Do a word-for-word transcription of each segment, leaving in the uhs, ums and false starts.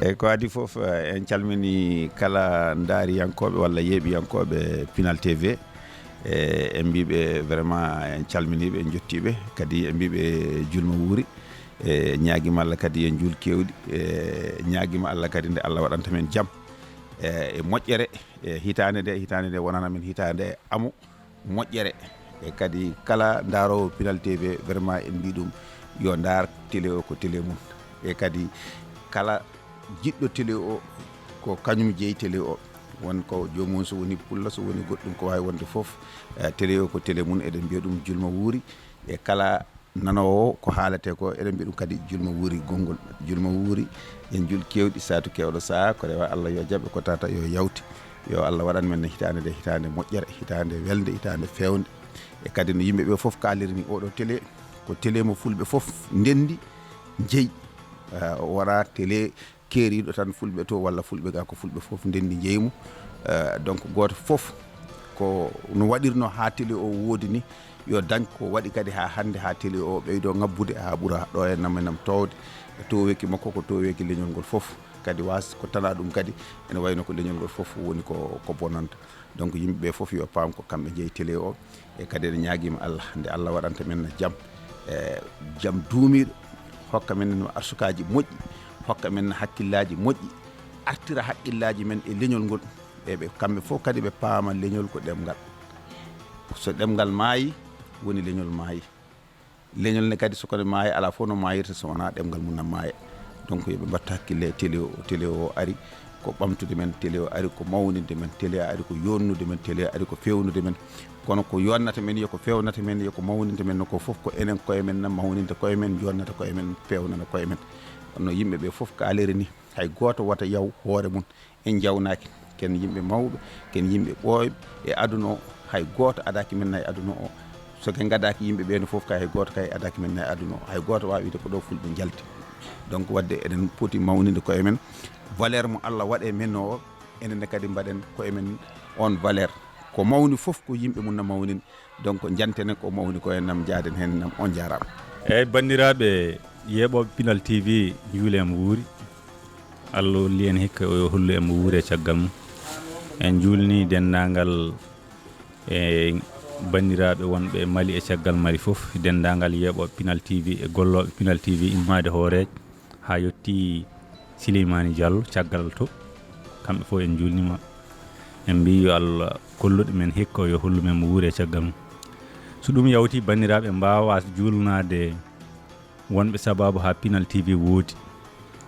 Eyi, ko adii fof, eh, en calminii kala ndaariyankooɓe walla yeeɓiyankooɓe Pinal T V. E, en mbii ɓe vraiment en calminii ɓe, en njettii ɓe. Kadi en mbii ɓe julma wuuri. E, ñaagiima Allah kadi en juul keewɗi. E, ñaagiima Allah kadi nde Allah waɗanta men jam. E, e moƴƴere, e hitaande nde, hitaande nde wonana men hitaande amo moƴƴere. E kadi kala ndaaroowo Pinal T V, vraiment en mbii ɗum yo ndaar télé o ko télé mum. E kadi kala jiɗɗo télé o ko kañum jeyi télé o. Won ko joomum so woni pulla, so woni goɗɗum ko waawi wonde fof, eh, télé o ko télé mum. Eɗen mbiya ɗum julma wuuri. E kala nanoowo ko haaletee ko, eɗen mbiya ɗum kadi julma wuuri gonngol. Julma wuuri, en juul keewɗi, saatu keewɗo sahaa, ko rewa Allah yo jaɓe, ko tata yo yawti. Yo Allah waɗan men hitaande nde hitaande moƴƴere, hitaande welnde, hitaande feewnde. E kadi no yimɓe ɓe fof kaaliri ni, oɗo télé ko télé mo fulɓe fof ndenndi, jeyi. Eh, o wona télé keeriiɗo tan fulɓe to walla fulɓe ga, ko fulɓe fof ndenndi jeyi mo. Eh, donc gooto fof ko no waɗirno haa télé o woodi ni, yo dañ ko waɗi kadi haa hannde haa télé o ɓeydo ngabbude haa ɓura ɗo e nam e nam toowde. E tooweeki makko ko tooweeki leñol ngol fof. Kadi was ko tana ɗum kadi ene wayno ko leñol ngol fof woni ko, ko bonanta. Donc yimɓe ɓe fof yo paam ko kamɓe jeyi télé o. E kadi eɗen ñaagiima Allah, nde Allah waɗanta men jam, e jam duumiiɗo, hokka men no arsukaaji moƴƴi, hokka men hakkillaaji moƴƴi, artira hakkillaaji men e leñol ngol. E ɓe, kamɓe fof kadi ɓe paama leñol ko ɗemngal. So ɗemngal maayi, woni leñol maayi. Leñol ne kadi, so kono maaya, alaa fof no maayirta so wonaa ɗemngal mum na maaya. Donc, yo ɓe mbattu hakkille e télé o. Télé o ari ko ɓamtude men, télé o ari ko mawninde men, télé o ari ko yonnude men, télé o ari ko feewnude men. Kono ko yonnata men, yo ko feewnata men, yo ko mawninde men, ko fof ko enen koye men na mawninde koye men, yonnata koye men, peewnana koye men. Kono yimɓe ɓe fof kaaliri ni, hay gooto wata yaw hoore mum. En njawnaaki, ken yimɓe mawɓe, ken yimɓe ɓooyɓe e aduna o. Hay gooto adaaki men na e aduna o. So ken ngadaaki yimɓe ɓee no fof kay, hay gooto kay adaaki men na e aduna o. Hay gooto waawa wiide ko ɗo fulɓe njalti. Donc, waɗde eɗen poti mawninde koye men. Valeur mo Allah waɗe men o, enen ne kadi mbaɗen koye men on valeur. Ko mawni fof ko yimɓe mum na mawnini. Donc, njantene ko mawni ko en nam, njaaden heen nam. On njaaraama. Eeyi, banndiraaɓe yeeɓooɓe Pinal T V, njuule am wuuri. Allah holli en hikka, o hollu en mo wuuri e caggal mum. En njuulni denndaangal e banndiraaɓe wonɓe Mali e caggal Mali fof, denndaangal yeeɓooɓe Pinal T V e gollooɓe Pinal T V, immaade hooreejo haa yotti Sileymaani Jallo caggal to. Kamɓe fof en njuulniima. En mbii yo Allah kolluɗo men hikka, yo hollu men mo wuuri e caggal mum. So ɗum yawti, banndiraaɓe, en mbaawa juulnaade wonɓe sabaabu haa Pinal T V woodi.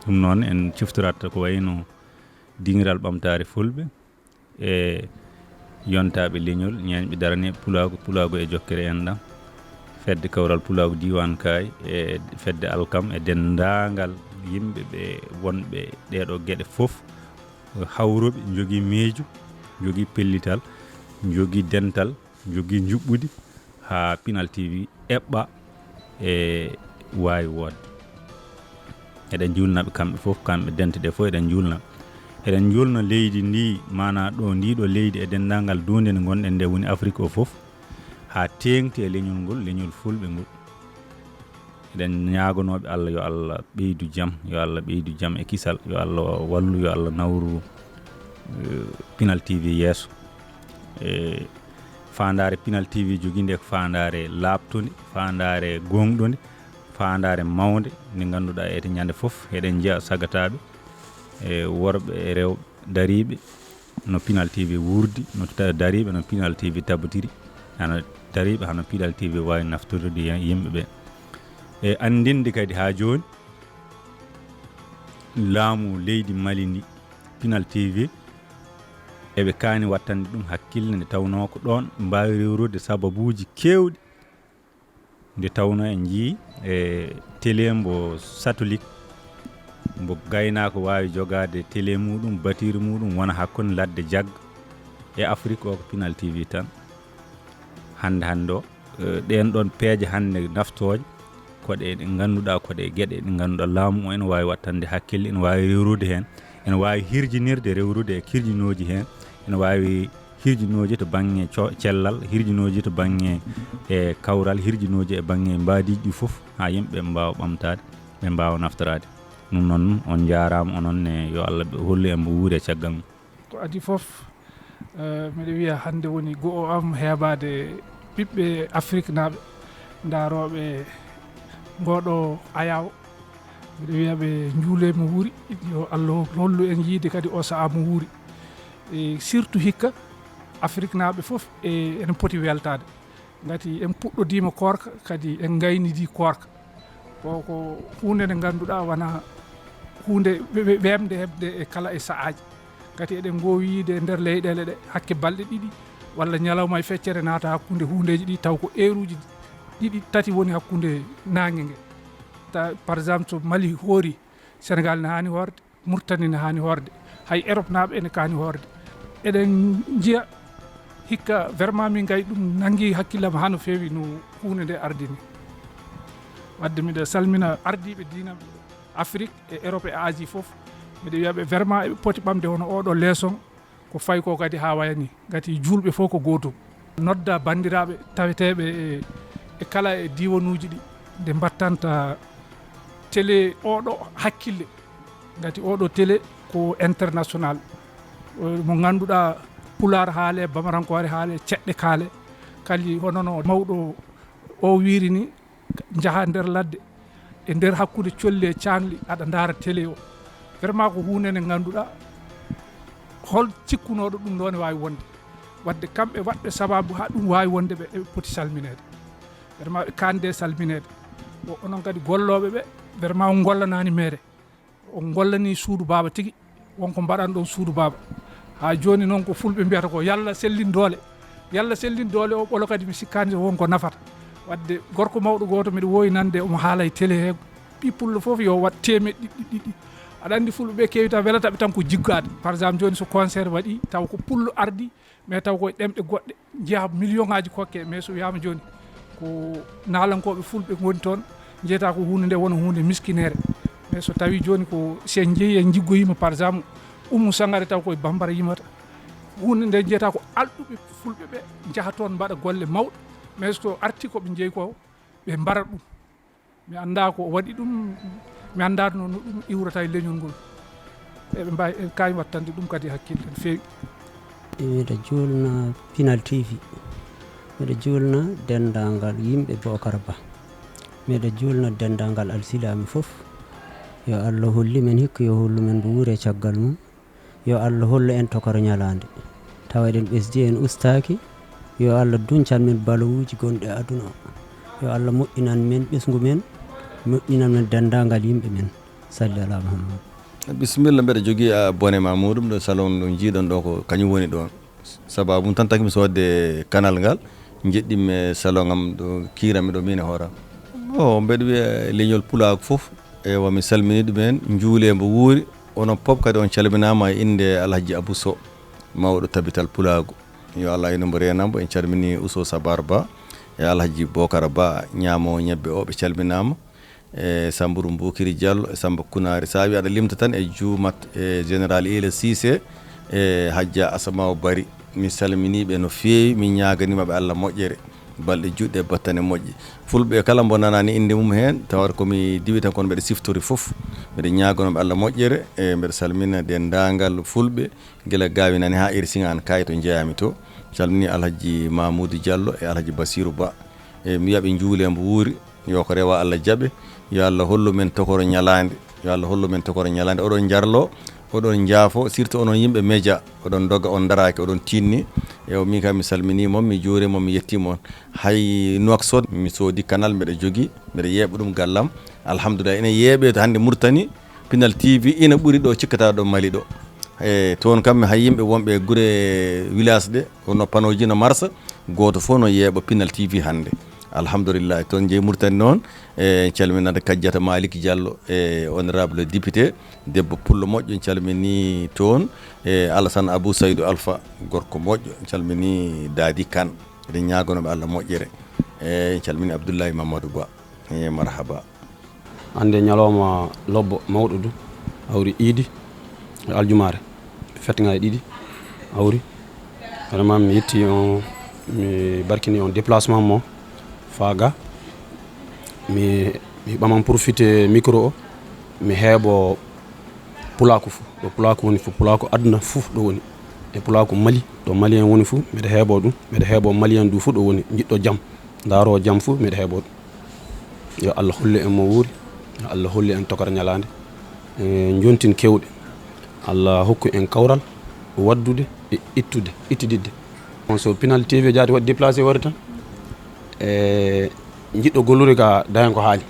Ɗum noon en ciftorat ko wayno Dingiral Ɓamtaare Fulɓe e yontaaɓe leñol, ñeeñɓe daraniiɓe pulaagu, pulaagu e jokkere enɗam, fedde kawral pulaagu diiwaan Kaay e fedde Alkam e denndaangal yimɓe ɓe wonɓe ɗeeɗoo geɗe fof, hawruɓe, njogii miijo, njogii pellital, njogii dental, njogii njuɓɓudi haa Pinal T V eɓɓa e waawi woodde. Eɗen njuulna ɓe kamɓe fof, kamɓe dente ɗe fof, eɗen njuulna ɓe. Eɗen njuulna leydi ndi, maanaa ɗo, ndii ɗo leydi e denndaangal duunde nde ngonɗen nde, woni Afrik o fof, haa teeŋti e leñol ngol, leñol fulɓe ngol. Eɗen ñaagonooɓe Allah, yo Allah ɓeydu jam, yo Allah ɓeydu jam e kisal, yo Allah wallu, yo Allah nawru, eh, Pinal T V yeeso. E faandaare Pinal T V jogiinde ko faandaare laaɓtunde, faandaare gooŋɗunde, faandaare mawnde, nde ngannduɗaa ete ñande fof eɗen njiya sagataaɓe, e worɓe e rewɓe dariiɓe no Pinal T V wuurdi, no ta-, dariiɓe no Pinal T V tabotiri, hano dariiɓe hano Pinal T V waawi naftorde yim-, yimɓe ɓe. E anndinde kadi haa jooni, laamu leydi Mali ndi, Pinal T V, eɓe kaani wattande ɗum hakkille, nde tawnoo ko ɗoon mbaawi rewrude sababuuji keewɗi. Nde tawnoo en njiyii e télé mbo satelit, mbo gaynaako waawi jogaade télé muuɗum, batiri muuɗum, wona hakkunde ladde jagga e Afrik o ko Pinal T V tan. Hannde, hannde o, eh, ɗeen ɗoon peeje hannde naftooje, ko ɗe, ɗe ngannduɗaa, ko ɗe geɗe ɗe ngannduɗaa laamu o ene waawi wattande hakkille, ene waawi rewrude heen, ene waawi hirjinirde rewrude e kirjinooji heen, ene waawi hirjinooji to bannge co-, cellal, hirjinooji to bannge, e, kawral, hirjinooji e bannge mbaadiiji ɗi fof, haa yimɓe ɓe mbaawa ɓamtaade, ɓe mbaawa naftoraade. Ɗum noon, on njaaraama, onon ne, yo Allah ɓe hollu en mbo wuuri e caggal mum. Ko adii fof, eh, miɗo wiya hannde woni go'o am heebaade ɓiɓɓe Afriknaaɓe ndaarooɓe ngooɗo ayaawo. Miɗo wiya ɓe njuulee mo wuuri, yo Allah hollu en yiyde kadi o sahaa mo wuuri. E surtout hikka, Afriknaaɓe fof e, ene poti weltaade. Ngati en puɗɗodiima koorka, kadi en ngaynidii koorka. Ko, ko huunde nde ngannduɗaa wona huunde we-, we-, weemde heɓde e kala e sahaaji. Ngati eɗen ngoowi yiyde e nder leyɗeele ɗe hakke balɗe ɗiɗi walla ñalawma e feccere naata hakkunde huundeeji ɗi, taw ko eeruuji ɗiɗi, tati woni hakkunde naange nge. Ta-, par exemple, so Mali hoori, Sénégal ne haani hoorde, Mauritanie ne haani hoorde, hay Europe naaɓe ene kaani hoorde. Eɗen njiya hikka, vraiment, min kay ɗum nanngi hakkillam haa no feewi no huunde nde ardini. Wadde miɗo salmina ardiiɓe diina Afrique e Europe e Asie fof. Miɗo wiya ɓe vraiment eɓe poti ɓamde hono oɗo leçon, ko fayi ko kadi haa waya ni. Ngati juulɓe fof ko gootum. Nodda banndiraaɓe taweteeɓe e, e kala e diiwanuuji ɗi, nde mbattanta télé oɗo hakkille. Ngati oɗo télé ko international, eh, mo ngannduɗaa pulaar haale, bamarankoore haale, ceɗɗe kaale. Kadi hono no mawɗo o wiiri ni, njaha nder ladde, e nder hakkunde colli e caangli, aɗa ndaara télé o. Vraiment ko huunde nde ngannduɗaa hol cikkunooɗo ɗum ɗo ne waawi wonde. Wadde kamɓe waɗɓe sababu haa ɗum waawi wonde ɓe, eɓe poti salmineede. Vraiment ɓe kaande salmineede. O, onon kadi gollooɓe ɓe, vraiment on ngollanaani mere. On ngollanii suudu baaba tigi, wonko mbaɗan ɗon suudu baaba. Haa jooni noon ko fulɓe mbiyata ko, "Yalla sellin doole." Yalla sellin doole o ɓolo kadi mi sikkaani so wonko nafata. Wadde gorko mawɗo gooto miɗo woowi nande omo haala e télé he, ɓii pullo fof yo waɗ teemeɗɗe ɗiɗi, ɗiɗi. Aɗa anndi fulɓe ɓe keewi tan welataɓe tan ko jiggaade. Par exemple jooni so concert waɗi taw ko pullo ardi, mais taw koye ɗemɗe goɗɗe, njeyaa million ŋaaji kokke, mais so wiyaama jooni ko naalankooɓe fulɓe ngoni toon, njeyata ko huunde nde wona huunde miskineere. Mais so tawii jooni ko, si en njehii en njiggoyiima par exemple Oumou Sangaré taw koye Bambara yimata. Huunde nde njeyata ko alɗuɓe fulɓe ɓe njaha toon mbaɗa golle mawɗe, mais so arti ko ɓe njeyi ko ɓe mbara ɗum. Mi anndaa ko waɗi ɗum, mi anndaa no, no ɗum iwrata e leñol ngol. Eɓe mbaawi, eɓe kaawi wattande ɗum kadi hakkille no feewi. Miɗo juulna Pinal T V. Miɗo juulna denndaangal yimɓe Bookara Ba. Miɗo juulna denndaangal alsilaami fof. Yo Allah hollu men hikka, yo hollu men mbo wuuri e caggal mum. Yo Allah hollu en tokoro ñalaande. Tawa eɗen ɓesdi, en ustaaki. Yo Allah duncan men balowuuji gonɗi e aduna o. Yo Allah moƴƴinan men ɓesngu men, moƴƴinan men denndaangal yimɓe men. Salli ala Muhammad. Bisimilla, mbeɗa jogii, a, bone ma muuɗum, ɗo salon ɗo njiiɗon ɗo ko kañum woni ɗon. Sababu mum tan tagi mi soodde kanal ngal, njeɗɗimmi e salon am ɗo kiiranmi ɗo min e hooram. O, mbeɗa wiya leñol pulaagu fof, ewa, mi salmini ɗumen, njuulee mbo wuuri. Onon pop kadi on calminaama e innde Alhaji Abou Sow, mawɗo tabital pulaagu. Yo Allah aynu mbo, reena mbo. En calmini Ousso Sabar Ba e Alhaji Bokara Ba, ñaamo ñebbe o, ɓe calminaama. E Samburu Mbokiri Diallo, e Samba Kunaari. So a wi aɗa limta tan e juumat, e Général Ila Cissé, e Hajja Asamaw Bari. Mi salminiiɓe no feewi, mi ñaaganiima ɓe Allah moƴƴere, balɗe juɗɗe, battane moƴƴe. Fulɓe kala mbo nanaani innde mum heen, tawata ko mi diwi tan, kono mbeɗa siftori fof. Mbeɗa ñaaganoo ɓe Allah moƴƴere, e mbeɗa salmina denndaangal Fulɓe, gila Gaawi nani haa Iri Siŋaan Kaay to njeyaami to. Calmini Alhaji Mamoudou Diallo e Alhaji Basirou Ba. E mi wiya ɓe njuulee mbo wuuri, yo ko rewa Allah jaɓe, yo Allah hollu men tokoro ñalaande, yo Allah hollu men tokoro ñalaande. Oɗon njarlo, oɗon njaafo, surtout onon yimɓe média, oɗon doga, on daraaki, oɗon tinni. E o min kam mi salmini mon, mi juuri mon, mi yetti mon. Hay Nouakchott, mi soodi kanal, mbeɗa jogi, mbeɗa yeeɓa ɗum gallam. Alhamdulillah, ina yeeɓe to hannde Mauritanie, Pinal T V ina ɓuri ɗo cikkata ɗo Mali ɗo. E toon kam hay yimɓe wonɓe e gure village ɗe, hono Panoji no marsa, gooto fof no yeeɓa Pinal T V hannde. Alhamdulillah, toon jeyi Mauritanie noon, e calminande Kajjata Malick Diallo e honorable député, debbo pullo moƴƴo, en calmini toon, e Alassane Abou Saydou Alpha, gorko moƴƴo, en calmini Dadi Kane. Eɗen ñaaganoo ɓe Allah moƴƴere. E en calmini Abdoulaye Mamadou Ba. E marhaba. Hannde ñalawma lobbo mawɗo du, hawri iidi e aljumaare, fetŋaaji ɗiɗi hawri. Vraiment mi yetti on, mi barkini on déplacement mo faa ga. Mi, mi ɓaman profité micro o, Mi heeɓo pulaaku fuu, ɗo pulaaku woni fuu, pulaaku aduna fuu ɗo woni. E pulaaku Mali, ɗo Malien woni fuu, miɗa heeɓo ɗum, miɗa heeɓo Malien du fuu ɗo woni, jiɗɗo jam, ndaaro jam fuu, miɗa heeɓo ɗum. Yo Allah hollu en mo wuuri, yo Allah hollu en tokara ñalaande. E, jontin kewɗe. Allah hokku en kawral, waddude e ittude, ittididde. On so Pinal T V jaati waɗi déplacé wari tan. E, jiɗɗo gollude ka dañen ko haali.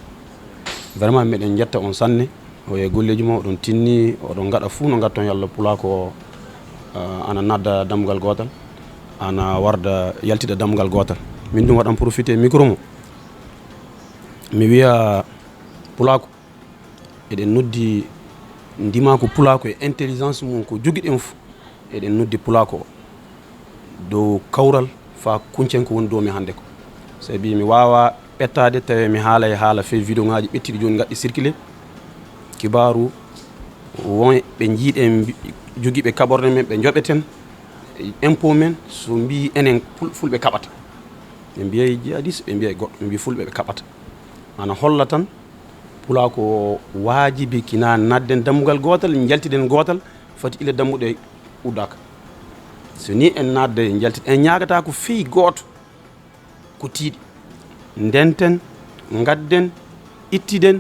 Vraiment, miɗen jetta on sanne. O e golleeji mo, oɗon tinni, oɗon ngaɗa fuu no ngatton yalla pulaaku o, ah, ana nadda dammugal gootal, ana warda yaltida dammugal gootal. Min ɗum waɗan profité micro mo. Mi wiya pulaaku, eɗen noddi ndimaaku pulaaku e intelligence mum ko jogiɗen fuu. Eɗen noddi pulaaku o dow kawral faa kuñcen ko woni dow men hannde ko. Sabi mi waawaa ɓettaade tawi mi haala e haala fee vidéo ŋaaji ɓettiɗi jooni ngaɗɗi circulé. Kibaaru won ɓe njiiɗen mbi-, jogiiɓe kaɓorɗe men ɓe njoɓeten impôt men so mbii enen pul-, fulɓe kaɓata. Ɓe mbiyay jihadis, ɓe mbiyay goɗɗo, ɓe mbii fulɓe ɓe kaɓata. Ana holla tan pulaaku o waajibi kina nadden dammugal gootal, njaltiden gootal, fati ila dammuɗe uddaaka. So ni en nadde njaltid, en ñaagata ko fii gooto, ko tiiɗi. Ndenten, ngadden, ittiden,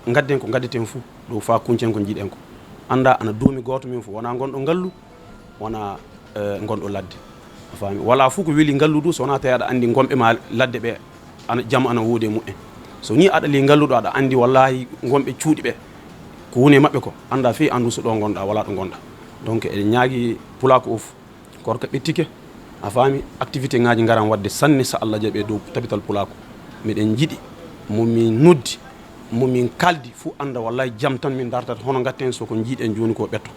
ngadden ko ngaddeten fuu, ɗo faa kuñcen ko njiɗen ko. Annda ana doomi gooto men fuu, wonaa ngonɗo ngallu, wonaa, eh, ngonɗo ladde. A faami? Walaa fuu ko weli ngallu du, so wonaa tawi aɗa anndi ngonɓe ma ladde ɓe, ana, jam ana woodi e muɓɓen. So ni aɗa ley ngallu ɗo, aɗa anndi wallaahi ngonɓe cuuɗi ɓe, ko woni e maɓɓe ko, annda fii anndu so ɗo ngonɗaa, walaa ɗo ngonɗaa. Donc, eɗen ñaagi pulaaku o fuu, korka ɓettike, a faami, activité ŋaaji ngaran waɗde sanne, so Allah jaɓi, e dow tabital pulaaku. Miɗen njiɗi, mo min noddi, mo min kaldi fuu annda wallaahi jam tan min dartata, hono ngatten so ko njiiɗen jooni ko ɓetto.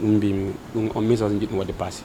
Ɗum mbimi, ɗum on message njiɗmi waɗde passé.